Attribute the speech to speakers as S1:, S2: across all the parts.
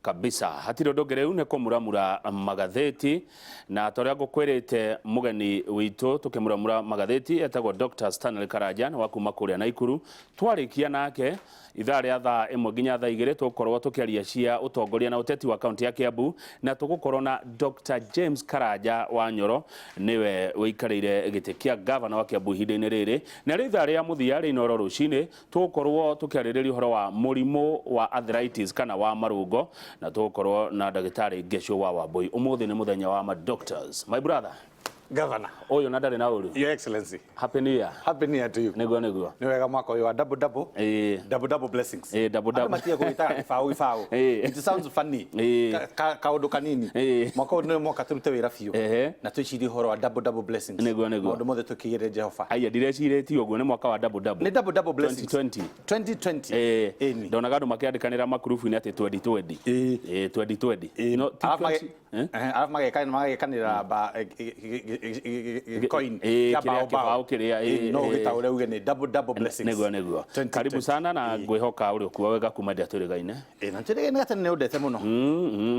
S1: Kabisa, hatirĩ ũndũ ũngĩ rĩu nĩ kũmuramura magathĩti, na ta ũrĩa ngũkwĩrĩte, mũgeni witũ tũkĩmuramura magathĩti etagwo Dr. Stanley Karanja, nĩ wa kuma kũrĩa Naikuru. Twarĩkia nake ithaa rĩa thaa 1 nginya thaa 2, tũgũkorwo tũkĩaria cia ũtongoria na ũteti wa kaunti ya Kiambu, na tũgũkorwo na Dr. James Karanja wa Nyoro, nĩwe ũikarĩire gĩtĩ kĩa gavana wa Kiambu ihinda-inĩ rĩrĩ. Na rĩ ithaa rĩa mũthia rĩ Inooro rũcinĩ, tũgũkorwo tũkĩarĩrĩria ũhoro wa mũrimũ wa arthritis kana wa marũngo, na tũgũkorwo na ndagĩtarĩ Ngecio wa Wambui. Ũmũthĩ nĩ mũthenya wa ma doctors. My brother.
S2: Governor.
S1: Ũyũ na ndarĩ na ũru.
S2: Your Excellency.
S1: Happy New Year.
S2: Happy New Year to you.
S1: Nĩguo, nĩguo.
S2: Nĩ wega, mwaka ũyũ wa double double. Double double blessings.
S1: Double double.
S2: Andũ matige kũgĩtaga gĩbaũ gĩbaũ. It sounds funny. Kaũndũ kanini. Mwaka ũyũ nĩ mwaka tũrute wĩra biũ. Na twĩcirie ũhoro wa double double blessings.
S1: Nĩguo, nĩguo.
S2: Maũndũ mothe tũkĩgĩre Jehova.
S1: Aya, ndirecirĩtie ũguo nĩ mwaka wa double double.
S2: Nĩ double double blessings.
S1: 2020.
S2: 2020.
S1: Ĩni. Ndonaga andũ makĩandĩkanĩra makurubu-inĩ atĩ 2020. 2020. No, ti 20, eh?
S2: Arabu magekanĩra ba coin kĩa
S1: kĩrĩa
S2: bao
S1: kĩbaũ kĩrĩa,
S2: No ũgĩtaũre uge nĩ double double blessings.
S1: Nĩguo, nĩguo.
S2: 2020.
S1: Karibu sana, na ngwĩhoka ũrĩ ũkuo wega kuma rĩrĩa twĩrĩgaine.
S2: Na twĩrĩgaine gatene, nĩ ũndete mũno.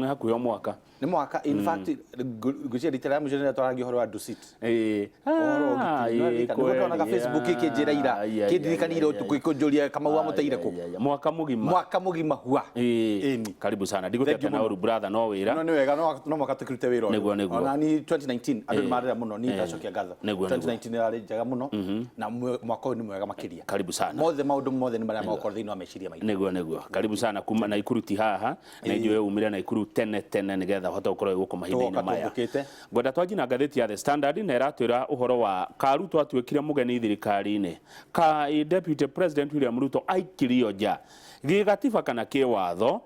S1: Hakuhĩ o mwaka.
S2: Nĩ mwaka. In fact, ngwĩciria rita rĩa mũico rĩrĩa twaragia ũhoro wa Dusit. Ũhoro wa ũgitĩri. Nĩguo ndonaga Facebook ĩkĩnjĩra ira, kĩndirikania ira ũtukũ, ĩkũnjũria Kamau wa mũteire kũ.
S1: Mwaka mũgima.
S2: Mwaka mũgima hua.
S1: Ĩni. Karibu sana.
S2: Thank you
S1: Ndigũtete na
S2: mũno.
S1: ũru, brother, no wĩra.
S2: No nĩ wega, no mwaka tũkĩrute wĩra ũyũ.
S1: Nĩguo, nĩguo.
S2: Ona ni 2019 andũ nĩ marĩra mũno, niĩ ndacokia ngatho.
S1: Nĩguo, nĩguo.
S2: 2019 ĩrarĩ njega mũno, na mwaka ũyũ nĩ mwega makĩria.
S1: Karibu sana.
S2: Mothe, maũndũ mothe nĩ marĩa magũkorwo thĩinĩ wa meciria maitũ.
S1: Nĩguo, nĩguo. Karibu sana kuma Naikuru, ti haha na njũĩ umire Naikuru tene tene nĩgetha ũhote gũkorwo wĩ gũkũ mahinda-inĩ
S2: Tũgoka
S1: maya.
S2: tũmbũkĩte.
S1: Ngwenda twanji na ngathĩti ya The Standard, na ĩratwĩra ũhoro wa ka Ruto atuĩkire mũgeni thirikari-inĩ, ka Deputy President William Ruto aikirio nja gĩgatiba kana kĩwatho.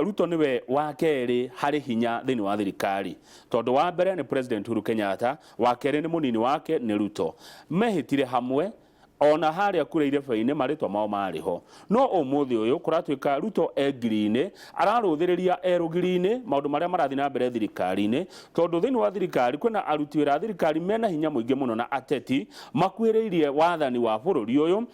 S1: Ruto nĩwe wa kerĩ harĩ hinya thĩinĩ wa thirikari, tondũ wa mbere nĩ President Uhuru Kenyatta, wa kerĩ nĩ mũnini wake nĩ Ruto. Mehĩtire hamwe ona harĩa kura irebe-inĩ, marĩtwa mao marĩ ho. No ũmũthĩ ũyũ kũratuĩka Ruto e ngiri-inĩ, ararũthĩrĩria e rũgiri-inĩ maũndũ marĩa marathiĩ na mbere thirikari-inĩ, tondũ thĩinĩ wa thirikari kwĩna aruti wĩra a thirikari mena hinya mũingĩ mũno na ateti makuhĩrĩirie wathani wa bũrũri ũyũ,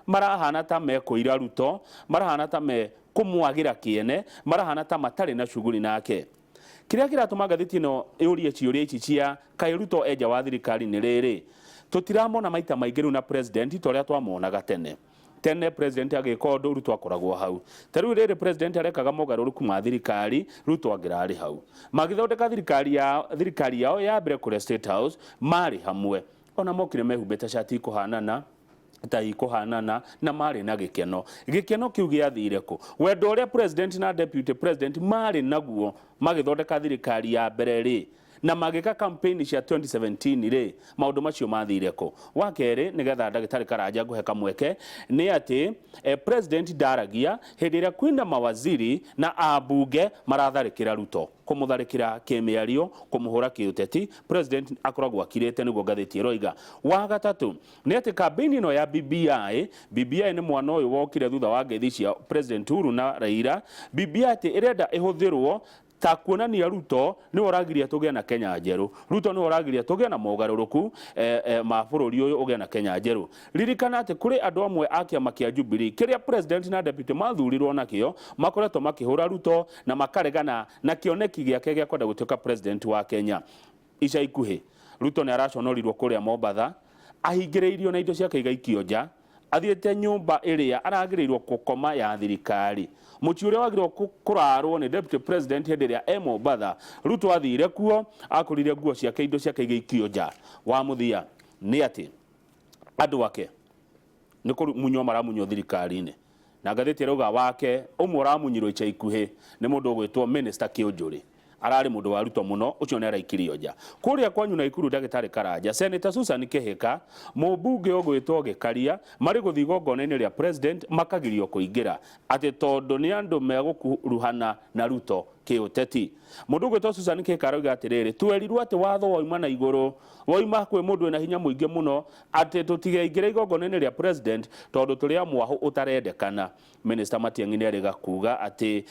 S1: marahana ta mekũira Ruto, marahana ta me kũmwagĩra kĩene, marahana ta matarĩ na shughuli nake. Kĩrĩa kĩratũma ngathĩti ĩno ĩũrie ciũria ici cia kaĩ Ruto enja wa thirikari nĩ rĩrĩ: tũtiramona maita maingĩ rĩu na president ta ũrĩa twamonaga tene. Tene president agĩka ũndũ, Ruto akoragwo hau. Ta rĩu rĩrĩ president arekaga mogarũrũku ma thirikari, Ruto angĩrarĩ hau. Magĩthondeka thirikari yao ya mbere kũrĩa State House, marĩ hamwe. Ona mokire mehumbĩte cati ikũhanana, ta ikũhanana, na marĩ na gĩkeno. Gĩkeno kĩu gĩathire kũ? Wendo ũrĩa president na deputy president marĩ naguo magĩthondeka thirikari ya mbere rĩ, na magĩka campaign cia 2017 rĩ, maũndũ macio mathire kũ? Wa kerĩ, nĩgetha ndagĩtarĩ Karanja ngũhe kamweke, nĩ atĩ president ndaragia hĩndĩ ĩrĩa kwĩna mawaziri na ambunge maratharĩkĩra Ruto, kũmũtharĩkĩra kĩmĩario, kũmũhũra kĩũteti. President akoragwo akirĩte, nĩguo ngathĩti ĩroiga. Wa gatatũ nĩ atĩ campaign ĩno ya BBI, BBI nĩ mwana ũyũ wokire thutha wa ngeithi cia President Uhuru na Raila. BBI atĩ ĩrenda ĩhũthĩrwo ta kuonania Ruto nĩwe ũragiria tũgĩe na Kenya njerũ, Ruto nĩwe ũragiria tũgĩe na mogarũrũku ma bũrũri ũyũ, ũgĩe na Kenya njerũ. Ririkana atĩ kũrĩ andũ amwe a kĩama kĩa Jubilee kĩrĩa president na deputy mathurirwo nakĩo makoretwo makĩhũra Ruto na makaregana na kĩoneki gĩake gĩa kwenda gũtuĩka president wa Kenya. Ica ikuhĩ Ruto nĩ araconorirwo kũrĩa Mombatha, ahingĩrĩirio na indo ciake igaikio nja, athiĩte nyũmba ĩrĩa aragĩrĩirwo gũkoma ya thirikari, mũciĩ ũrĩa wagĩrĩirwo kũrarwo nĩ deputy president hĩndĩ ĩrĩa e Mombatha. Ruto athire kuo akorire nguo ciake, indo ciake igĩikio nja. Wa mũthia nĩ atĩ andũ ake nĩ kũmunywo maramunywo thirikari-inĩ, na ngathĩti ĩrauga wake ũmwe ũramunyirwo ica ikuhĩ nĩ mũndũ ũgwĩtwo Minister Kĩũnjũrĩ, ararĩ mũndũ wa Ruto mũno, ũcio nĩ araikirio nja. Kũrĩa kwanyu Naikuru, ndagĩtarĩ Karanja, Senator Susan Kĩhĩka, mũmbunge ũgwĩtwo Gĩkaria, marĩ gũthiĩ igongona-inĩ rĩa president makagirio kũingĩra atĩ tondũ nĩ andũ megũkuruhana na Ruto kĩũteti. Mũndũ ũgwĩtwo Susan Kĩhĩka arauga atĩrĩrĩ, twerirwo atĩ watho wauma na igũrũ, wauma kwĩ mũndũ wĩna hinya mũingĩ mũno, atĩ tũtigeingĩre igongona-inĩ rĩa president tondũ tũrĩ a mwahũ ũtarendekana. Minister Matiang'i nĩ erĩga kuga atĩ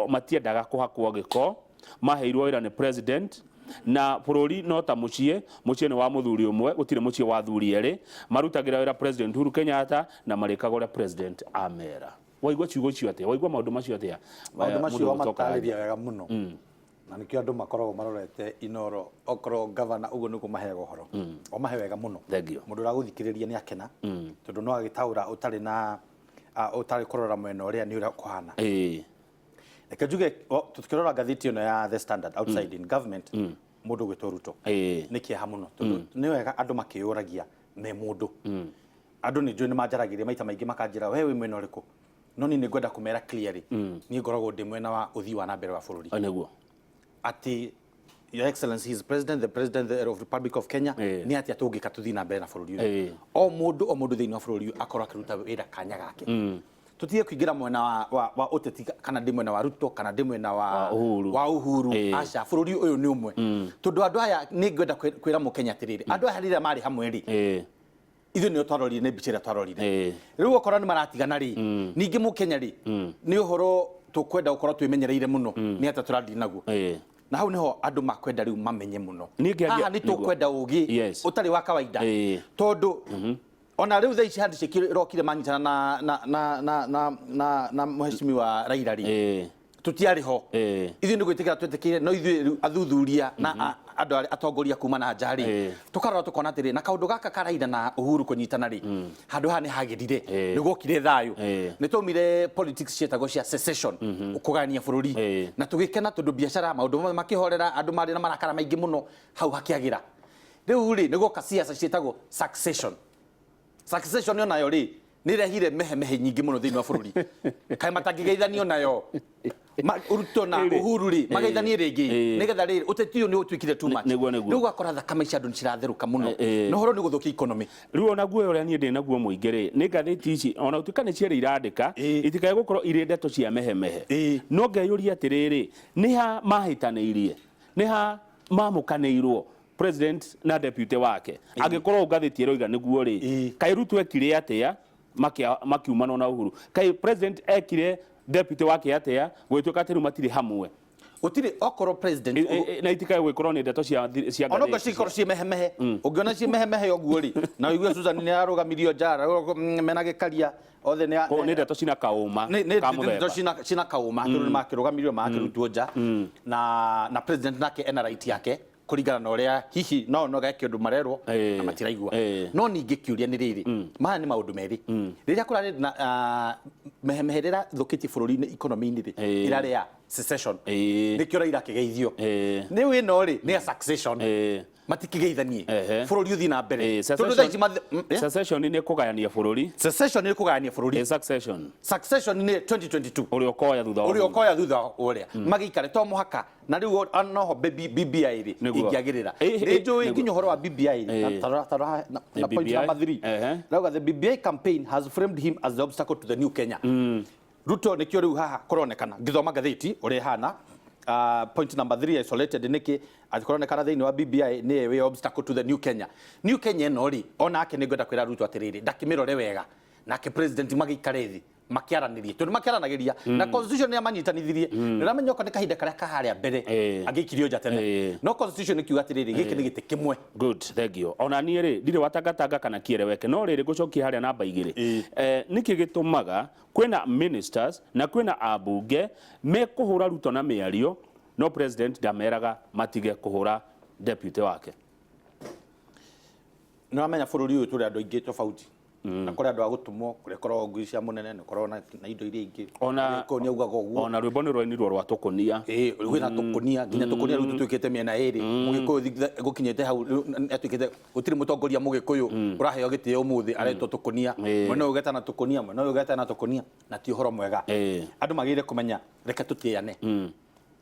S1: matiendaga kũhakwo gĩko, maheirwo wĩra nĩ president, na bũrũri no ta mũciĩ, mũciĩ nĩ wa mũthuri ũmwe, gũtirĩ mũciĩ wa athuri erĩ. Marutagĩra wĩra President Uhuru Kenyatta na marĩkaga ũrĩa president amera. Waigua ciugo icio atia? Waigua maundu macio atia?
S2: Maũndũ macio
S1: Mũndũ ũgũtwo Karanja.
S2: wamatarĩria wega mũno, na nĩkĩo andũ makoragwo marorete Inoro. Okorwo gavana ũguo nĩguo maheaga ũhoro, omahe wega mũno.
S1: Thank you.
S2: Mũndũ ũragũthikĩrĩria nĩ akena, tondũ no agĩtaũra ũtarĩ na ũtarĩ kũrora mwena ũrĩa nĩ ũrĩa kũhana. Reke njuge, tũkĩrora ngathĩti ĩno ya The Standard, outside in government, mũndũ ũgwĩtwo Ruto, nĩ kĩeha mũno, tondũ nĩ wega andũ makĩyũragia me mũndũ. Andũ nĩ njũĩ nĩ manjaragĩria maita maingĩ, makanjĩra, "We wĩ mwena ũrĩkũ?" No niĩ nĩ ngwenda kũmera clearly, niĩ ngoragwo ndĩ mwena wa ũthii wa na mbere wa bũrũri,
S1: Nĩguo.
S2: Atĩ Your Excellency his President, the President of Republic of Kenya, nĩ atĩa tũngĩka tũthiĩ na mbere na bũrũri ũyũ. O mũndũ, o mũndũ thĩinĩ wa bũrũri ũyũ akorwo akĩruta wĩra kanya gake. Tũtige kũingĩra mwena wa ũteti, kana ndĩ mwena wa Ruto kana ndĩ mwena wa
S1: Wa Uhuru.
S2: Wa Uhuru. Aca, bũrũri ũyũ nĩ ũmwe, tondũ andũ aya, nĩ ngwenda kwĩra mũkenya atĩrĩrĩ, andũ aya rĩrĩa marĩ hamwe rĩ, ithuĩ nĩo twarorire, nĩ mbica ĩrĩa twarorire. Rĩu okorwo nĩ maratigana rĩ, ningĩ mũkenya rĩ, nĩ ũhoro tũkwenda gũkorwo twĩmenyereire mũno nĩ atĩa tũrathiĩ naguo. Na hau niho andũ makwenda rĩu mamenye mũno.
S1: Niĩ ngĩambia-
S2: Haha nĩ tũkwenda ũgĩ ũtarĩ wa kawaida, tondũ ona rĩu thaa ici handshake ĩrokire manyitana na mheshimiwa Raila rĩ, tũtiarĩ ho. Ithuĩ nĩ gwĩtĩkĩra twĩtĩkĩire, no ithuĩ rĩu athuthuria na andũ arĩa atongoria kuma na nja rĩ, tũkarora tũkona atĩrĩ, na kaũndũ gaka ka Raila na Uhuru kũnyitana rĩ, handũ haha nĩ hagĩrire, nĩ gwokire thayũ, nĩ twaumire politics cietagwo cia secession, kũgayania bũrũri, na tũgĩkena tondũ biacara, maũndũ mothe makĩhorera. Andũ marĩ na marakara maingĩ mũno, hau hakĩagĩra. Rĩu rĩ, nĩ guoka siasa ciĩtagwo succession. Succession onayo rĩ, nĩ ĩrehire mehemehe nyingĩ mũno thĩinĩ wa bũrũri. Kaĩ matangĩgeithanio nayo? Ruto na Uhuru rĩ, mageithanie rĩngĩ, nĩgetha rĩrĩ ũteti ũyũ nĩ ũtuĩkire too much.
S1: Nĩguo.
S2: Rĩu ũgakora thakame cia andũ nĩ ciratherũka mũno, na ũhoro nĩ gũthũkia economy.
S1: Rĩu ona guoya ũrĩa niĩ ndĩ naguo mũingĩ rĩ, nĩ ngathĩti ici, ona gũtuĩka nĩ cierĩ irandĩka, itikae gũkorwo irĩ ndeto cia mehemehe. No ngeyũria atĩrĩrĩ, nĩ ha mahĩtanĩirie? Nĩ ha mamũkanĩirwo president na deputy wake? Angĩkorwo ngathĩti ĩroiga nĩguo rĩ, kaĩ Ruto ekire atĩa makiumanwo na Uhuru? Kaĩ president ekire deputy wake atĩa gũgĩtuĩka atĩ rĩu matirĩ hamwe?
S2: Gũtirĩ okorwo president
S1: Na itikae gũgĩkorwo nĩ ndeto cia
S2: ona
S1: ngathĩti.
S2: Cikorwo ciĩ mehemehe, ũngĩona ciĩ mehemehe ũguo rĩ, na ũigue Susan nĩ ararũgamirio nja, mena gĩkaria othe nĩ
S1: Nĩ ndeto cina kaũma
S2: nĩ
S1: ka
S2: nĩ
S1: mũthemba.
S2: Ndeto cina kaũma, tondũ nĩ makĩrũgamirio, makĩrutwo nja, na president nake ena right yake kũringana na ũrĩa hihi no geke ũndũ marerwo na matiraigua. No ningĩ kĩũria nĩ rĩrĩ, maya nĩ maũndũ merĩ, rĩrĩa kũrarĩ na mehemehe rĩrĩa thũkĩtie bũrũri-inĩ, economy-inĩ rĩ, ĩrarĩ ya secession, nĩkĩo Raila akĩgeithio. Rĩu ĩno rĩ, nĩ ya succession, matikĩgeithanie, bũrũri ũthiĩ na mbere, tondũ thaa ici
S1: Secession nĩ kũgayania bũrũri.
S2: Secession nĩ kũgayania bũrũri.
S1: Succession?
S2: Succession nĩ 2022.
S1: Ũrĩa ũkoya thutha wa
S2: ũrĩa
S1: Uhuru.
S2: Ũkoya thutha wa ũrĩa magĩikare, to mũhaka na rĩu noho BBI rĩ
S1: Nĩguo.
S2: ĩngĩagĩrĩra. Nĩ njũĩ nginya ũhoro wa BBI rĩ, tarora na point
S1: BBI?
S2: number 3, rauga the BBI campaign has framed him as the obstacle to the new Kenya. Ruto nĩkĩo rĩu haha kũronekana, ngĩthoma ngathĩti ũrĩa ĩhana, point number 3, isolated nĩkĩ atĩ kũronekana thĩinĩ wa BBI nĩye wĩ obstacle to the new Kenya. New Kenya ĩno rĩ, onake nĩ ngwenda kwĩra Ruto atĩrĩrĩ, ndakĩmĩrore wega, nake president magĩikare thĩ makĩaranĩrie, tondũ makĩaranagĩria na constitution nĩ amanyitanithirie. Nĩ ũramenya okorwo nĩ kahinda karĩa kaharĩa mbere, angĩikirio nja tene, no constitution ĩkiuga atĩrĩrĩ, gĩkĩ nĩ gĩtĩ kĩmwe.
S1: Good, thank you. Ona niĩ rĩ, ndirĩ watangatanga kana kiereweke, no rĩrĩ, ngũcokia harĩa namba 2. Nĩkĩ gĩtũmaga kwĩna ministers na kwĩna ambunge mekũhũra Ruto na mĩario, no president ndameraga matige kũhũra deputy wake?
S2: Nĩ wamenya bũrũri ũyũ tũrĩ andũ aingĩ tofauti, na kũrĩ andũ a gũtũmwo, kũrĩa koragwo ngui cia mũnene, nĩ koragwo na indo iria ingĩ. Gĩkũyũ nĩ augaga ũguo.
S1: Ona rwĩmbo nĩ rwainirwo rwa tũkũnia.
S2: Ĩĩ, kwĩna tũkũnia, nginya tũkũnia rĩu tũtuĩkĩte mĩena ĩrĩ. Mũgĩkũyũ gũkinyĩte hau rĩu atuĩkĩte gũtirĩ mũtongoria mũgĩkũyũ ũraheo gĩtĩo ũmũthĩ, aretwo tũkũnia. Mwena ũyũ ũgetana tũkũnia, mwena ũyũ ũgetana tũkũnia, na ti ũhoro mwega. Andũ magĩrĩire kũmenya, reke tũtĩane,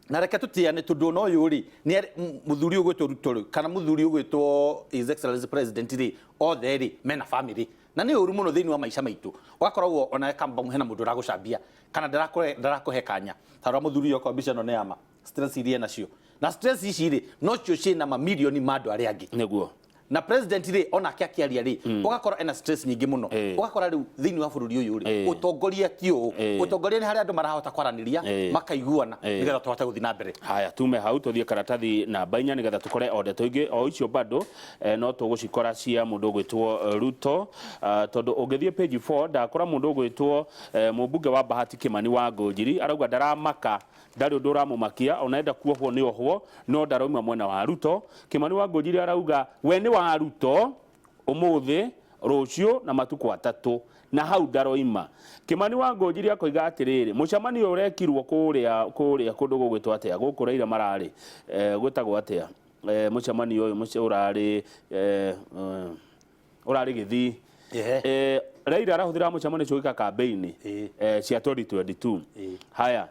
S2: na reke tũtĩane, tondũ ona ũyũ rĩ, nĩ mũthuri ũgwĩtwo Ruto rĩ, kana mũthuri ũgwĩtwo His Excellency President rĩ, othe rĩ, mena family, na nĩ ũru mũno thĩinĩ wa maica maitũ ũgakoragwo ona kamba hena mũndũ ũragũcambia kana ndarakũhe kanya. Ta rora mũthuri ũyũ, okorwo mbica ĩno nĩ ya ma, stress iria enacio, na stress ici rĩ, nocio ciĩna mamirioni ma andũ arĩa angĩ.
S1: Nĩguo.
S2: Na president rĩ, onake akĩaria rĩ, ũgakora ena stress nyingĩ mũno. Ũgakora rĩu thĩinĩ wa bũrũri ũyũ rĩ, ũtongoria ti ũũ. Ũtongoria nĩ harĩa andũ marahota kwaranĩria, makaiguana, nĩgetha tũhote gũthiĩ na mbere.
S1: Haya, tume hau tuthiĩ karatathi namba 4 nĩgetha tukore o ndeto ingĩ o icio bado, no tũgũcikora cia mũndũ ũgwĩtwo Ruto, tondũ ũngĩthiĩ page 4 ndakora mũndũ ũgwĩtwo mũmbunge wa Bahati Kimani wa Ngũnjiri arauga ndaramaka, ndarĩ ũndũ ũramũmakia, ona enda kuohwo nĩ ohwo, no ndarauma mwena wa Ruto. Kimani wa Ngũnjiri arauga we nĩ wa Ruto ũmũthĩ, rũciũ na matukũ 3, na hau ndaroima. Kimani wa Ngũnjiri akoiga atĩrĩrĩ, mũcemanio ũrekirwo kũrĩa kũrĩa kũndũ gũgwĩtwo atĩa gũkũ Raila mararĩ, gwĩtagwo atĩa, mũcemanio ũyũ ũrarĩ, ũrarĩ Gĩthii. Raila arahũthĩra mũcemanio ũcio gwĩka campaign cia 2022. Haya,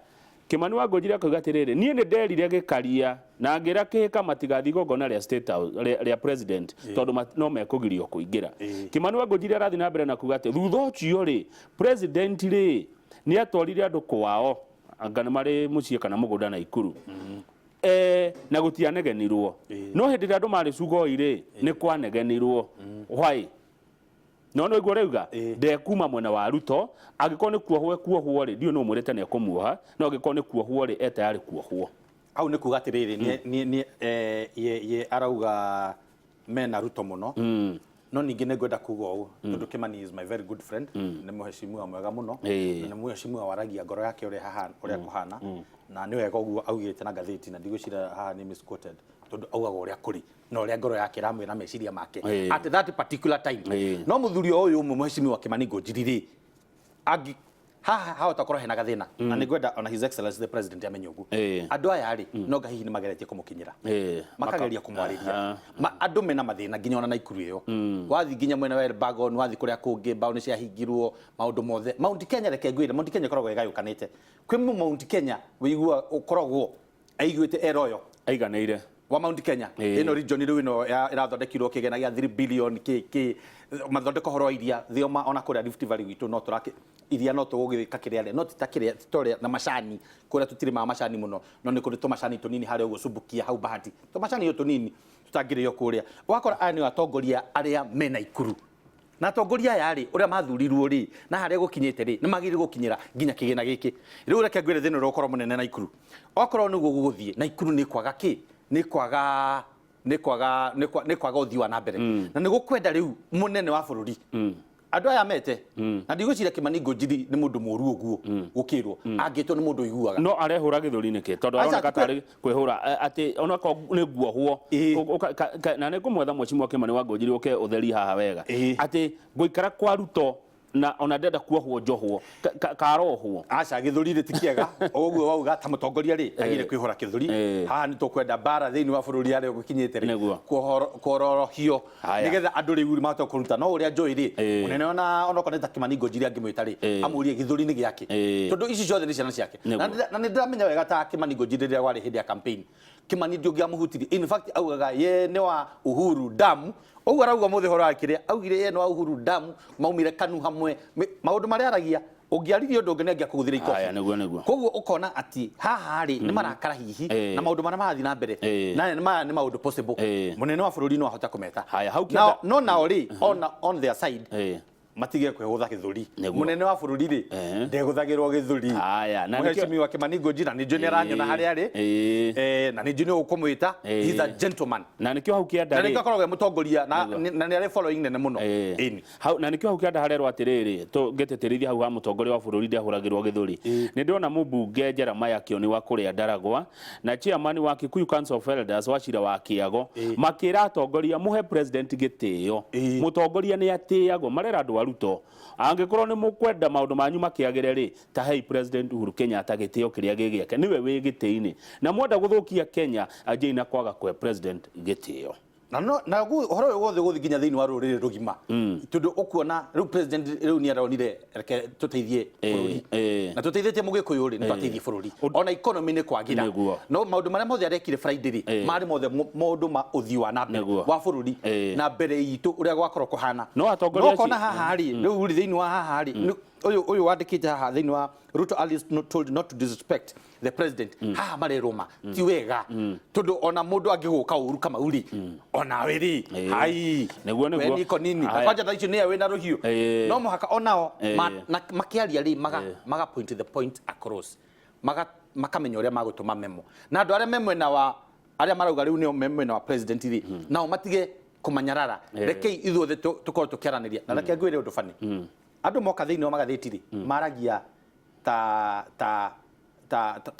S1: Kimani wa Ngũnjiri akoiga atĩrĩrĩ, niĩ nĩ nderire Gĩkaria na ngĩra Kĩhĩka matigathiĩ igongona rĩa State House, rĩa president, tondũ no mekũgirio kũingĩra. Kimani wa Ngũnjiri arathiĩ na mbere na kuga atĩ thutha ũcio rĩ, president rĩ nĩ atwarire andũ kwao, anga nĩ marĩ mũciĩ kana mũgũnda Naikuru. Na gũtianegenirwo. No hĩndĩ ĩrĩa andũ marĩ Sugoi rĩ, nĩ kwanegenirwo. Why? No no igwo rauga ndekuma mwena wa Ruto, angĩkorwo nĩ kuohwo kuohwo rĩ, ndiũ no mwĩrĩte nĩ ekũmuoha, no angĩkorwo nĩ kuohwo rĩ, e tayari kuohwo.
S2: Hau nĩ kuga atĩrĩrĩ, nĩ ye arauga mena Ruto mũno. No ningĩ nĩ ngwenda kuga ũũ, tondũ Kimani is my very good friend, nĩ mũheshimiwa mwega mũno, na nĩ mũheshimiwa waragia ngoro yake ũrĩa hahana, ũrĩa kũhana, na nĩ wega ũguo augĩte na ngathĩti, na ndigwĩciria haha nĩ misquoted, tondũ augaga ũrĩa kũrĩ na ũrĩa ngoro yake ĩramwĩra meciria make at that particular time. No mũthuri o ũyũ ũmwe mũheshimiwa Kimani Ngũnjiri rĩ, angi haha hahota korwo hena gathĩna, na nĩ ngwenda ona His Excellency the President amenye ũguo. Andũ aya rĩ, no nga hihi nĩ mageretie kũmũkinyĩra, makageria kũmwarĩria. Andũ mena mathĩna nginya ona Naikuru ĩyo, wathiĩ nginya mwena wa Elbagon, wathiĩ kũrĩa kũngĩ, mbaũ nĩ ciahingirwo, maũndũ mothe. Mount Kenya, reke ngwĩre, Mount Kenya ĩkoragwo ĩgayũkanĩte. Kwĩ Mount Kenya wĩigua ũkoragwo aiguĩte eroyo
S1: aiganĩire
S2: wa Mount Kenya, ĩno region rĩu ĩno ĩrathondekirwo kĩgĩna gĩa 3 billion kĩ mathondeko horo wa iria thioma, ona kũrĩa Rift Valley gwitũ no tũrake iria, no tũgũgĩka kĩrĩa rĩa, no ti ta kĩrĩa, ti ta ũrĩa na macani kũrĩa tũtirĩmaga macani mũno, no nĩ kũrĩ tũmacani tũnini harĩa ũguo Subukia hau Bahati, tũmacani o tũnini tũtangĩrĩo kũrĩa. Ũgakora aya nĩo atongoria arĩa mena Ikuru, na atongoria aya rĩ, ũrĩa mathurirwo rĩ, na harĩa gũkinyĩte rĩ, nĩ magĩrĩire gũkinyĩra nginya kĩgĩna gĩkĩ. Rĩu reke ngwĩre thĩna ũrĩa ũkorwo mũnene Naikuru, okorwo nĩguo gũgũthiĩ Naikuru, nĩ kwaga kĩ, nĩ kwaga nĩ kwaga nĩ kwaga ũthii wa na mbere, na nĩ gũkwenda rĩu mũnene wa bũrũri andũ aya mete, na ndigwĩciria Kimani Ngũnjiri nĩ mũndũ mũru ũguo gũkĩrwo angĩtwo nĩ mũndũ ũiguaga.
S1: No arehũra gĩthũri nĩkĩ? Tondũ aroneka tarĩ kwĩhũra, atĩ onakorwo nĩ nguohwo, na nĩ ngũmwetha mheshimiwa Kimani wa Ngũnjiri ũke ũtheri haha wega, atĩ ngũikara kwa Ruto na ona ndenda kuohwo njohwo, karohwo.
S2: Aca, gĩthũri rĩ ti kĩega ũguo wauga. Ta mũtongoria rĩ, agire kwĩhũra gĩthũri. Haha nĩ tũkwenda mbara thĩinĩ wa bũrũri harĩa gũkinyĩte rĩ, kuororohio nĩgetha andũ rĩu mahote kũruta. No ũrĩa njũĩ rĩ, mũnene ona onokorwo nĩ ta Kimani Ngũnjiri angĩmwĩta rĩ, amũrie gĩthũri nĩ gĩake, tondũ ici ciothe nĩ ciana ciake. Na nĩ ndĩramenya wega ta Kimani Ngũnjiri rĩrĩa kwarĩ hĩndĩ ya campaign, Kimani ndũngĩamũhutirie. In fact augaga ye nĩ wa Uhuru damu, ũguo arauga mũthĩ ũhoro wa kĩrĩa augire ye nĩ wa Uhuru damu, maumire KANU hamwe. Maũndũ marĩa aragia, ũngĩaririe ũndũ ũngĩ nĩ angĩakũgũthire ikobi.
S1: Haya, nĩguo nĩguo.
S2: Koguo ũkona atĩ haha rĩ, nĩ marakara hihi na maũndũ marĩa marathiĩ na mbere, na maya nĩ maũndũ possible mũnene wa bũrũri no ahote kũmeta.
S1: Haya, hau
S2: No nao rĩ, on their side, matige kwĩgũtha gĩthũri. Mũnene wa bũrũri rĩ, ndegũthagĩrwo gĩthũri.
S1: Haya,
S2: na mũheshimiwa Kimani Ngũnjiri, na nĩ njũĩ nĩ aranyona harĩa arĩ, na nĩ njũĩ nĩ ũkũmwĩta. He is a gentleman.
S1: Na nĩkĩo hau kĩanda
S2: na nĩkĩo akoragwo e mũtongoria na nĩ arĩ following nene mũno. Ĩni.
S1: Hau, na nĩkĩo hau kĩanda harerwo atĩrĩrĩ, tũngĩtĩtĩrithia hau ha mũtongoria wa bũrũri ndehũragĩrwo gĩthũri. Nĩ ndĩrona mũmbunge Jeremiah Kĩoni wa kũrĩa Ndaragwa na chairman wa Kikuyu Council of Elders wa Cira wa Kĩago makĩra atongoria mũhe president gĩtĩo. Mũtongoria nĩ atĩagwo, marera andũ a Ruto, angĩkorwo nĩ mũkwenda maũndũ manyu makĩagĩre rĩ, ta hei President Uhuru Kenyatta gĩtĩo kĩrĩa gĩ gĩake, nĩwe wĩ gĩtĩ-inĩ, na mwenda gũthũkia Kenya anjĩi na kwaga kũhe president gĩtĩo.
S2: Na no na ũhoro ũyũ wothe ũgũthiĩ nginya thĩinĩ wa rũrĩrĩ rũgima, tondũ ũkuona rĩu president rĩu nĩ aronire reke tũteithie bũrũri, na tũteithĩtie mũgĩkũyũ rĩ, nĩ twateithie bũrũri, ona economy nĩ kwagira. No maũndũ marĩa mothe arekire Friday rĩ, marĩ mothe maũndũ ma ũthii wa na mbere wa bũrũri na mbere itũ ũrĩa gwakorwo kũhana.
S1: No atongoria
S2: no ũkona haha rĩ, rĩu rĩ, thĩinĩ wa haha rĩ, Ũyũ wandĩkĩte haha thĩinĩ wa Ruto allies told not to disrespect the president, haha marerwo ma ti wega, tondũ ona mũndũ angĩgũka ũru Kamau rĩ, onawe rĩ, hai.
S1: Nĩguo, nĩguo.
S2: We niko nini na
S1: Haya.
S2: kwanja thaa icio nĩwe wĩna rũhiũ. No mũhaka onao na makĩaria rĩ, maga point the point across, maga makamenya ũrĩa magũtũma memo, na andũ arĩa me mwena wa arĩa marauga rĩu nĩo me mwena wa president rĩ, nao matige kũmanyarara. Rekei ithuothe tũkorwo tũkĩaranĩria. Na reke ngwĩre ũndũ bani, andũ moka thĩinĩ wa magathĩti rĩ, maragia ta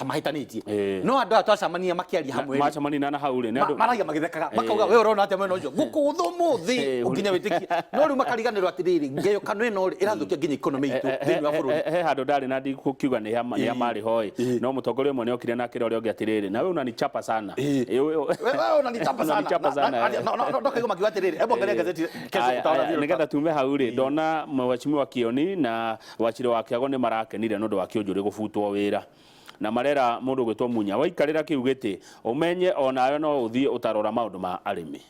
S2: mahĩtanĩtie, no andũ aya twacemania makĩaria hamwe rĩ,
S1: Macemania na hau rĩ, nĩ andũ
S2: maragia magĩthekaga, makauga, "We ũrona atĩa mwena ũcio gũkũgũthwo mũthĩ ũnginya wĩtĩkie?" No rĩu makariganĩrwo atĩrĩrĩ, ngayũkano ĩno rĩ, ĩrathũkia nginya economy itũ thĩinĩ wa bũrũri.
S1: He handũ ndarĩ na ndikukiuga nĩ ha marĩ hoi, no mũtongoria ũmwe nĩ okire na akĩra ũrĩa ũngĩ atĩrĩrĩ, "Nawe unanichapa sana."
S2: Wewe unanichapa sana.
S1: Unanichapa sana, eh.
S2: No ndokaigua makiuga atĩrĩrĩ, hebu angalia gazeti kesho,
S1: Aya,
S2: utaona
S1: aya,
S2: vile.
S1: Nĩgetha tume hau rĩ, ndona mheshimiwa Kioni na Wachire wa Kĩago nĩ marakenire nĩ ũndũ wa Kĩũnjũrĩ gũbutwo wĩra, na marera mũndũ ũgwĩtwo Munya, waikarĩra kĩu gĩtĩ ũmenye onawe no ũthiĩ ũtarora maũndũ ma arĩmi.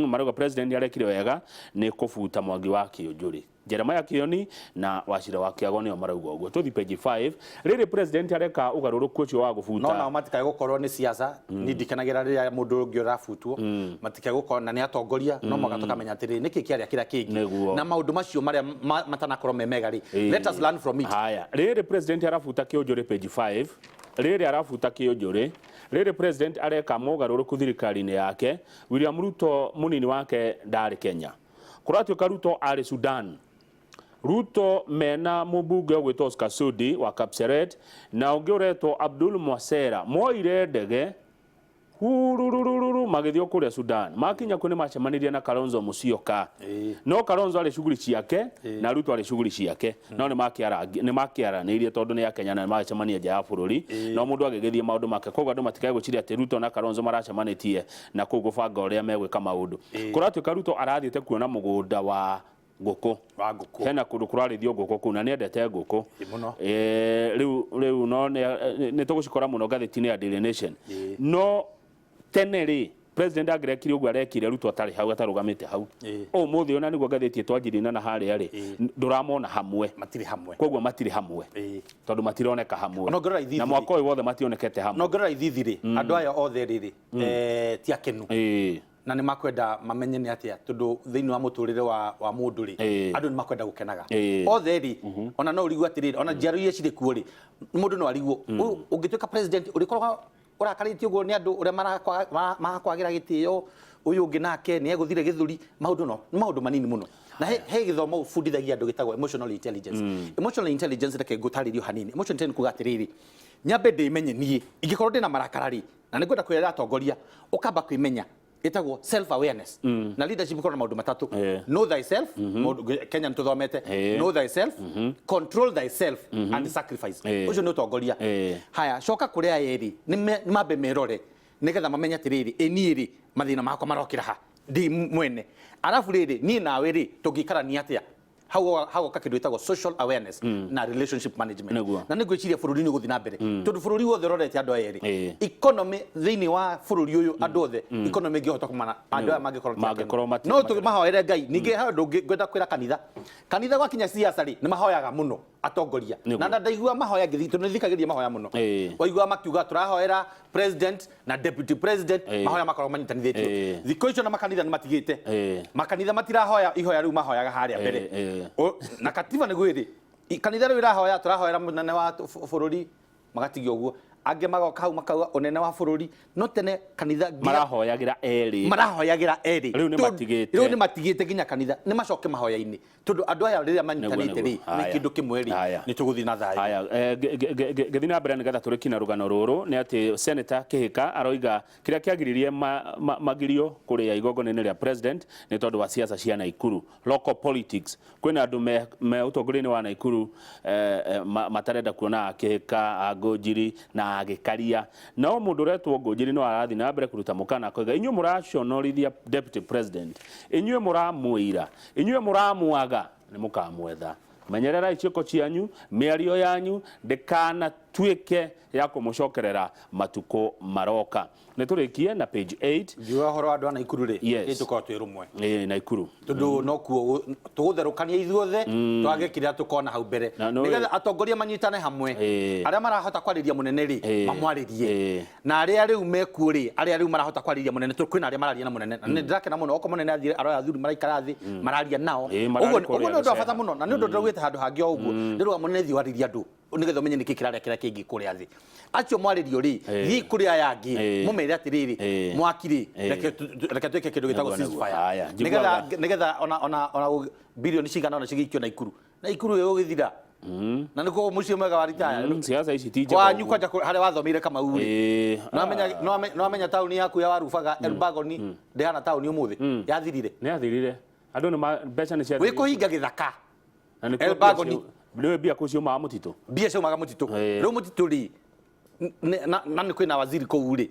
S1: Marauga president arekire wega nĩ kũbuta Mwangi wa Kĩũnjũrĩ. Jeremiah Kioni na Wachira wa Kĩago nĩo marauga ũguo. Tũthi page 5. Rĩrĩ president areka ũgarũrũku ũcio wa gũbuta.
S2: No nao matikae gũkorwo nĩ siasa. Ni ndikenagĩra rĩrĩa mũndũ ũngĩ ũrabutwo, matikae gũkorwo na nĩ atongoria, no mũhaka tũkamenya atĩrĩrĩ, nĩkĩ kĩarĩa kĩrĩa kĩngĩ na maũndũ macio marĩa matanakorwo me mega rĩ, let us learn from it.
S1: Haya, rĩrĩ president arabuta Kĩũnjũrĩ, page 5. Rĩrĩ arabuta Kĩũnjũrĩ, rĩrĩ president areka mogarũrũku thirikari-inĩ yake. William Ruto mũnini wake ndarĩ Kenya, kũratuĩka Ruto arĩ Sudan. Ruto mena mũmbunge ũgwĩtwo Oscar Sudi wa Kapseret na ũngĩ ũretwo Abdul Mwasera moire ndege hururururu magĩthiĩ kũrĩa Sudan. Makinya kuo nĩ macemanirie na Kalonzo Musyoka, no Kalonzo arĩ shughuli ciake na Ruto arĩ shughuli ciake, no nĩ makĩaranĩirie tondũ nĩ akenya na nĩ magĩcemania nja ya bũrũri, no mũndũ agĩgĩthiĩ maũndũ make. Koguo andũ matikae gwĩciria atĩ Ruto na Kalonzo maracemanĩtie na kũu gũbanga ũrĩa megwĩka maũndũ. Kũratuĩka Ruto arathiĩte kuona mũgũnda wa ngũkũ.
S2: Wa ngũkũ.
S1: Hena kũndũ kũrarĩithio ngũkũ kũu na nĩendete ngũkũ.
S2: Ĩĩ, mũno.
S1: Rĩu no nĩ tũgũcikora mũno ngathĩti-inĩ ya Daily Nation. No tene rĩ, president angĩrekire ũguo arekire Ruto atarĩ hau, atarũgamĩte hau, ũmũthĩ ona nĩguo ngathĩti ĩtwanjirie na harĩa rĩ, ndũramona hamwe.
S2: Matirĩ hamwe.
S1: Koguo matirĩ hamwe tondũ matironeka hamwe.
S2: Ona ũngĩrora ithithi
S1: na
S2: rĩ.
S1: Mwaka ũyũ wothe mationekete hamwe.
S2: Na ũngĩrora ithithi rĩ, andũ aya othe rĩrĩ, ti akenu na nĩ makwenda mamenye nĩ atĩa, tondũ thĩinĩ wa mũtũrĩre wa mũndũ rĩ, andũ nĩ makwenda gũkenaga othe rĩ. Ona no ũrigwo atĩrĩrĩ, ona njiaro iria cirĩ kuo rĩ, mũndũ no arigwo, ũyũ ũngĩtuĩka president ũrĩkoragwo ũrakarĩtio ũguo nĩ andũ ũrĩa marakwagĩra gĩtĩo, ũyũ ũngĩ nake nĩ egũthire gĩthũri. Maũndũ no nĩ maũndũ manini mũno, na he gĩthomo ũbundithagia andũ gĩtagwo emotional intelligence. Emotional intelligence, reke ngũtarĩrio hanini. Emotional intelligence kuga atĩrĩrĩ, nyambe ndĩmenye niĩ ingĩkorwo ndĩna marakara rĩ, na nĩ ngwenda kwĩra atongoria ũkamba kwĩmenya, ĩtagwo self awareness. Na leadership ĩkorwo na maũndũ matatũ: know thyself, Kenya nĩ tũthomete, know thyself, control thyself and sacrifice. Ũcio nĩ ũtongoria. Haya, coka kũrĩ aya erĩ, nĩ mambe merore nĩgetha mamenye atĩrĩrĩ, ĩ niĩ rĩ, mathĩna makwa marokĩra ha ndi mwene, arabu rĩrĩ, niĩ nawe rĩ, tũngĩikarania atĩa? Hau hagoka kĩndũ gĩtagwo social awareness na relationship management. Na nĩ ngwĩciria bũrũri nĩ ũgũthiĩ na mbere, tondũ bũrũri wothe ũrorete andũ aya erĩ. Economy thĩinĩ wa bũrũri ũyũ, andũ othe, economy ĩngĩhota kumana andũ aya mangĩkorwo ti akenu.
S1: Mangĩkorwo
S2: no tũmahoere Ngai. Ningĩ he ũndũ ũngĩ ngwenda kwĩra kanitha. Kanitha gwakinya siasa rĩ, nĩ mahoyaga mũno atongoria. Na ndaigua mahoya ngĩthiĩ, tondũ nĩthikagĩrĩria mahoya mũno, waigua makiuga tũrahoera president na deputy president, mahoya makoragwo manyitanithĩtio. Thikũ icio na makanitha nĩ matigĩte, makanitha matirahoya ihoya rĩu mahoyaga harĩa mbere. Na katiba nĩguo ĩrĩ, kanitha rĩu ĩrahoya tũrahoera mũnene wa bũrũri, magatigia ũguo, angĩ magoka hau makauga ũnene wa bũrũri. No tene kanitha
S1: marahoyagĩra erĩ.
S2: Marahoyagĩra erĩ.
S1: Rĩu nĩ matigĩte.
S2: Rĩu nĩ matigĩte, nginya kanitha nĩ macoke mahoya-inĩ, tondũ andũ aya rĩrĩa manyitanĩte rĩ,
S1: Nĩguo.
S2: nĩ kĩndũ kĩmwe rĩ, nĩ tũgũthiĩ na thayũ.
S1: Haya, ngĩthiĩ na mbere nĩgetha tũrĩkie na rũgano rũrũ, nĩ atĩ Senator Kĩhĩka aroiga kĩrĩa kĩagiririe magirio kũrĩa igongona-inĩ rĩa president nĩ tondũ wa siasa cia Naikuru, local politics. Kwĩna andũ me ũtongoria-inĩ wa Naikuru matarenda kuona Kĩhĩka, Ngũnjiri na Agĩkaria. No mũndũ ũretwo Ngũnjiri no arathiĩ na mbere kũruta mũkana, akoiga, "Inyuĩ mũraconorithia deputy president, inyuĩ mũramũira, inyuĩ mũramwaga, nĩ mũkamwetha." Menyererai ciĩko cianyu, mĩario yanyu ndĩkanatuĩke ya kũmũcokerera matukũ maroka. Nĩ tũrĩkie na page 8.
S2: Ngiuga ũhoro wa andũ a Naikuru rĩ,
S1: Yes.
S2: tũkorwo twĩ rũmwe.
S1: Ĩĩ, Naikuru.
S2: Tondũ nokuo tũgũtherũkania ithuothe, twage kĩrĩa tũkona hau mbere.
S1: Na nĩ ũĩ-
S2: Nĩgetha atongoria manyitane hamwe. Arĩa marahota kwarĩria mũnene rĩ, mamwarĩrie. Na arĩa rĩu mekuo rĩ, arĩa rĩu marahota kwarĩria mũnene, tondũ kwĩna arĩa mararia na mũnene. Na nĩ ndĩrakena mũno okorwo mũnene athire, aroya athuri maraikara thĩ, mararia nao.
S1: Mararĩ
S2: Ũguo
S1: kũrĩa
S2: ũguo nĩ ũndũ wa bata
S1: gĩcera.
S2: mũno, na nĩ ũndũ ndĩraugĩte handũ hangĩ o ũguo. Ndĩrauga mũnene thiĩ warĩrie andũ, nĩgetha ũmenye nĩkĩ kĩrarĩa kĩrĩa kĩngĩ kũrĩa thĩ. Acio mwarĩrio rĩ, thiĩ kũrĩ aya angĩ, mũmere atĩrĩrĩ, mwaki rĩ, reke twĩke kĩndũ gĩtagwo
S1: Nĩguo, nĩguo.
S2: ceasefire.
S1: Haya, njiguaga.
S2: Nĩgetha ona bilioni cigana ona cigĩikio Naikuru. Naikuru ĩgũgĩthira. Na nĩkuo mũciĩ mwega wa ritaya.
S1: Siasa ici ti njega
S2: Kwanyu
S1: ũguo.
S2: kwanja harĩa wathomeire Kamau rĩ. No amenya taũni yaku ya Warubaga, Elbagoni, ndĩhana taũni ũmũthĩ. Yathirire.
S1: Nĩ yathirire. Andũ nĩ mbeca nĩ ciathirire.
S2: Wĩ kũhinga gĩthaka.
S1: Na nĩkuo
S2: Elbagoni.
S1: mbia nĩwe mbia kũu ciumaga mũtitũ.
S2: Mbia ciumaga mũtitũ. Rĩu mũtitũ rĩ, na nĩ kwĩna waziri kũu rĩ,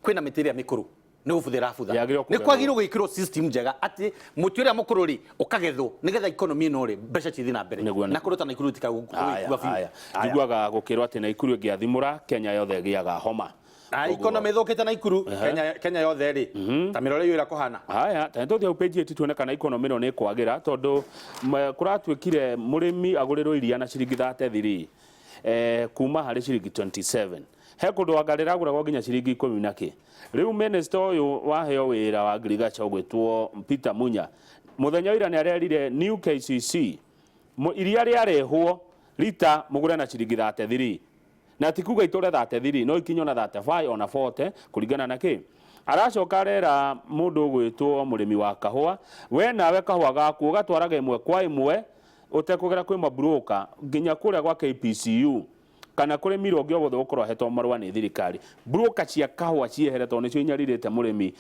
S2: kwĩna mĩtĩ ĩrĩa mĩkũrũ. Nĩ gũbutha ĩrabutha.
S1: Yagĩrĩirwo
S2: Nĩ
S1: kũgethwo.
S2: kwagĩrĩirwo gwĩkĩrwo system njega atĩ mũtĩ ũrĩa mũkũrũ rĩ, ũkagethwo nĩgetha economy ĩno rĩ, mbeca cithiĩ na mbere.
S1: Nĩguo, nĩguo.
S2: Na kũndũ ta Naikuru
S1: Haya,
S2: gũtikagũkua biũ.
S1: haya. Njiguaga gũkĩrwo atĩ Naikuru ĩngĩathimũra Kenya yothe ĩgĩaga homa.
S2: Economy ĩthũkĩte Naikuru, Kenya yothe rĩ, ta mĩrore ũrĩa kũhana.
S1: Haya, ta nĩtũthiĩ hau page 8 tuone kana economy ĩno nĩ ĩkwagĩra, tondũ kũratuĩkire mũrĩmi agũrĩrwo iria na ciringi 33, kuma harĩ ciringi 27. He kũndũ anga rĩragũragwo nginya ciringi ikũmi na kĩ. Rĩu minister ũyũ waheo wĩra wa agriculture ũgwĩtwo Peter Munya, mũthenya wa ira nĩ arerire New KCC, iria rĩarehwo rita mũgũre na ciringi 33. Na ti kuga itũre 33, no ikinye ona 35 ona 40 kũringana na kĩ. Aracoka arera mũndũ ũgwĩtwo mũrĩmi wa kahũa, we nawe kahũa gaku ũgatwaraga ĩmwe kwa ĩmwe ũtekũgera kwĩ maburoka nginya kũrĩa gwa KPCU kana kũrĩ miro ũngĩ o wothe ũkorwo ahetwo marũa nĩ thirikari. Broker cia kahũa ciehere tondũ nĩcio inyarirĩte mũrĩmi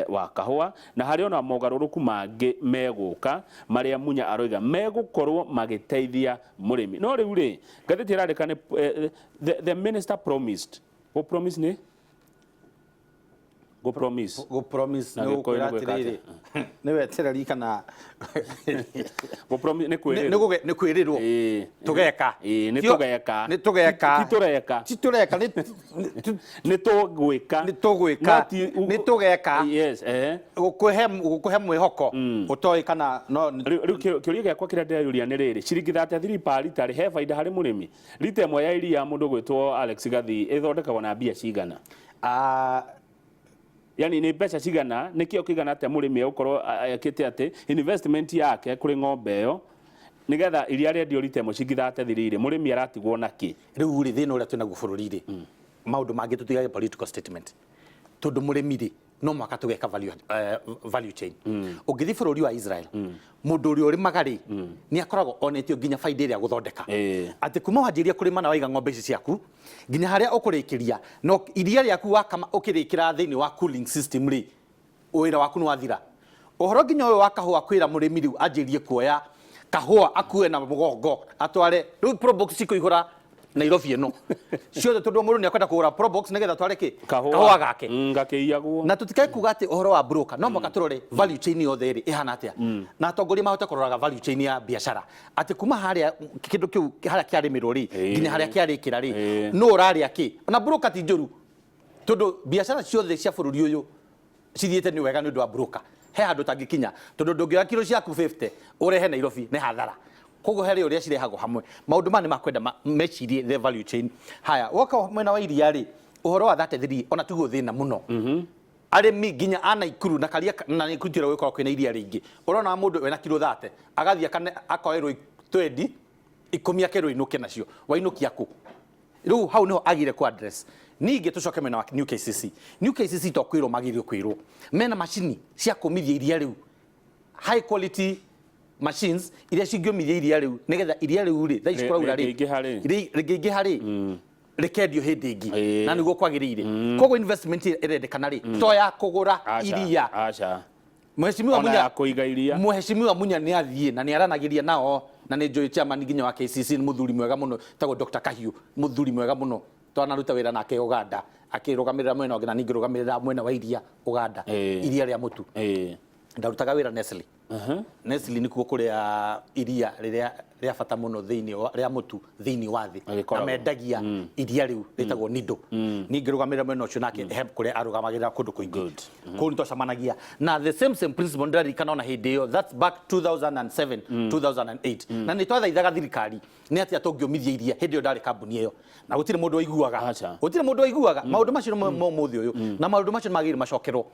S1: wa kahũa, na harĩ ona mogarũrũku mangĩ megũka marĩa Munya aroiga megũkorwo magĩteithia mũrĩmi. No rĩu rĩ, ngathĩti ĩrandĩka nĩ the minister promised. Go promise nĩ? Go promise.
S2: Go promise
S1: Na
S2: nĩ
S1: gĩkũyũ
S2: gũkwĩra
S1: nĩ gwĩka
S2: atĩrĩrĩ. Nĩ wetereri kana
S1: Go promise nĩ kwĩrĩrwo.
S2: Nĩ kwĩrĩrwo. Tũgeka.
S1: Nĩ tũgeka.
S2: Nĩ tũgeka.
S1: Ti tũreka.
S2: Ti tũreka,
S1: nĩ tũgwĩka.
S2: Nĩ tũgwĩka.
S1: No ti
S2: Nĩ tũgeka.
S1: Yes,
S2: Gũkũhe mwĩhoko ũtoĩ kana no
S1: Rĩu kĩũria gĩakwa kĩrĩa ndĩreyũria nĩ rĩrĩ, ciringi 33 per lita rĩ, he baida harĩ mũrĩmi? Lita ĩmwe ya iria mũndũ ũgwĩtwo Alex Gathi ĩthondekagwo na mbia cigana? Yani nĩ mbeca cigana, nĩ kĩo kĩigana atĩa mũrĩmi egũkorwo ekĩte atĩ investment yake kũrĩ ng'ombe ĩyo nĩgetha iria rĩendio rita ĩmwe ciringi 33 rĩ, mũrĩmi aratigwo na kĩ?
S2: Rĩu rĩ, thĩna ũrĩa twĩnaguo bũrũri rĩ, maũndũ mangĩ tũtigage political statement, tondũ mũrĩmi rĩ, no mũhaka tũgeka value chain. Ũngĩthiĩ bũrũri wa Israel, mũndũ ũrĩa ũrĩmaga rĩ, nĩ akoragwo onetio nginya baida ĩrĩa agũthondeka. Atĩ kuma wanjĩrĩria kũrĩma na waiga ng'ombe ici ciaku nginya harĩa ũkũrĩkĩria, no iria rĩaku wakama ũkĩrĩkĩra thĩinĩ wa cooling system rĩ, wĩra waku nĩ wathira. Ũhoro nginya ũyũ wa kahũa kwĩra mũrĩmi rĩu anjĩrie kuoya kahũa akue na mũgongo atware rĩu Probox cikũihũra Nairobi ĩno ciothe, tondũ mũndũ nĩ akwenda kũgũra Probox nĩgetha atware kĩ?
S1: Kahũa.
S2: Kahũa gake.
S1: Gakĩiyagwo.
S2: Na tũtikae kuga atĩ ũhoro wa broker, no mũhaka tũrore value chain yothe rĩ ĩhana atĩa. Na atongoria mahote kũroraga value chain ya biacara atĩ kuma harĩa kĩndũ kĩu harĩa kĩarĩmĩrwo rĩ, nginya harĩa kĩarĩkĩra rĩ, nũ ũrarĩa kĩ. Na broker ti njũru, tondũ biacara ciothe cia bũrũri ũyũ cithiĩte nĩ wega nĩ ũndũ wa broker. He handũ ũtangĩkinya, tondũ ndũngĩoya kiro ciaku 50 ũrehe Nairobi nĩ hathara. Koguo harĩ ũrĩa cirehagwo hamwe. Maũndũ maya nĩ makwenda mecirie the value chain. Haya, woka mwena wa iria rĩ, ũhoro wa 33 ona tiguo thĩna mũno. Arĩmi nginya a Naikuru na Karia na Naikuru tira gũkorwo kwĩna iria rĩingĩ. Ũrona mũndũ wĩna kiro 30 agathiĩ akoerwo 20 ikũmi akerwo inũke nacio. Wainũkia kũ? Rĩu hau nĩho agire ku address. Ningĩ tũcoke mwena wa New KCC. New KCC to kwĩrwo magĩrĩirwo kwĩrwo. Mena macini cia kũmithia iria rĩu. High quality machines iria cingĩũmithia iria rĩu nĩgetha iria rĩu rĩ, thaa ici kũraura rĩ,
S1: Rĩngĩingĩha rĩ.
S2: Rĩngĩingĩha rĩ, rĩkendio hĩndĩ ĩngĩ. Na nĩguo kwagĩrĩire. Koguo investment ĩrendekana rĩ, to ya kũgũra iria. Mheshimiwa
S1: Ona
S2: Munya
S1: ya kũiga iria.
S2: Mheshimiwa Munya nĩ athiĩ na nĩ aranagĩria nao, na nĩ njũĩ chairman nginya wa KCC nĩ mũthuri mwega mũno, tagwo Dr. Kahiu, mũthuri mwega mũno. Twanaruta wĩra nake Uganda, akĩrũgamĩrĩra mwena ũngĩ na niĩ ngĩrũgamĩrĩra mwena wa iria Uganda, iria rĩa mũtu. Ndarutaga wĩra Nestle. Nestle nĩkuo kũrĩa iria rĩrĩa rĩa bata mũno thĩinĩ wa rĩa mũtu thĩinĩ wa thĩ, na
S1: Agĩkoragwo.
S2: Mendagia iria rĩu rĩtagwo Nido. Niĩ ngĩrũgamĩrĩra mwena ũcio, nake he kũrĩa arũgamagĩrĩra kũndũ kũingĩ.
S1: Good.
S2: Kũu nĩ twacemanagia na the same principle. Ndĩraririkana ona hĩndĩ ĩyo, that's back 2007, 2008, na nĩ twathaithaga thirikari nĩ atĩa tũngĩũmithia iria. Hĩndĩ ĩyo ndarĩ kambuni ĩyo na gũtirĩ mũndũ waiguaga.
S1: Aca.
S2: Gũtirĩ mũndũ waiguaga. Maũndũ macio nĩmo ma ũmũthĩ ũyũ, na maũndũ macio nĩ magĩrĩire macokerwo.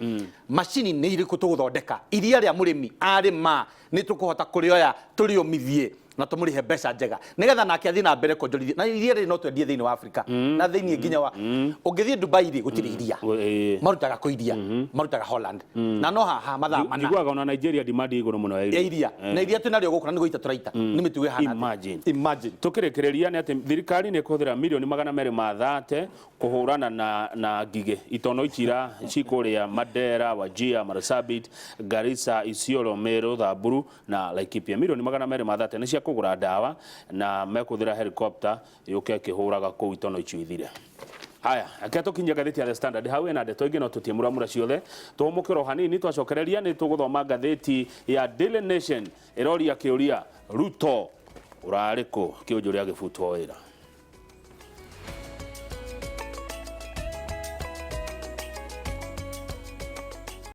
S2: Macini nĩ irĩkũ tũgũthondeka? Iria rĩa mũrĩmi arĩma nĩ tũkũhota kũrĩoya tũrĩũmithie na tũmũrĩhe mbeca njega, nĩgetha nake athiĩ na mbere kuonjorithia? Na iria rĩrĩ no twendie thĩinĩ wa Afrika na thĩinĩ nginya wa ũngĩthiĩ Dubai rĩ, gũtirĩ iria. Marutaga kũ iria? Marutaga Holland, na no haha mathaa 4.
S1: Njiguaga ona Nigeria demand igũrũ mũno ya
S2: ya iria. Na iria twĩnarĩo gũkũ na nĩ gũita tũraita, nĩ mĩtugo ĩhana atĩa?
S1: Imagine.
S2: Imagine.
S1: Tukĩrĩkĩrĩria nĩ atĩ thirikari nĩ ĩkũhũthĩra mirioni 230 kũhũrana na ngigĩ itono icira cikũrĩa Mandera, Wajir, Marsabit, Garissa, Isiolo, Meru, Samburu na Laikipia. Mirioni 230 nĩ cia kũgũra ndawa na mekũhũthĩra helicopter yũke ĩkĩhũraga kũu itono icio ithire. Haya, reke tũkinyie ngathĩti ya The Standard hau. Ĩna ndeto ingĩ no tũtie mũramũra ciothe, tũhũmũkĩrwo hanini. Twacokereria nĩ tũgũthoma ngathĩti ya Daily Nation. Ĩroria kĩũria, "Ruto ũrarĩ kũ kĩũnjũrĩa agĩbutwo wĩra?"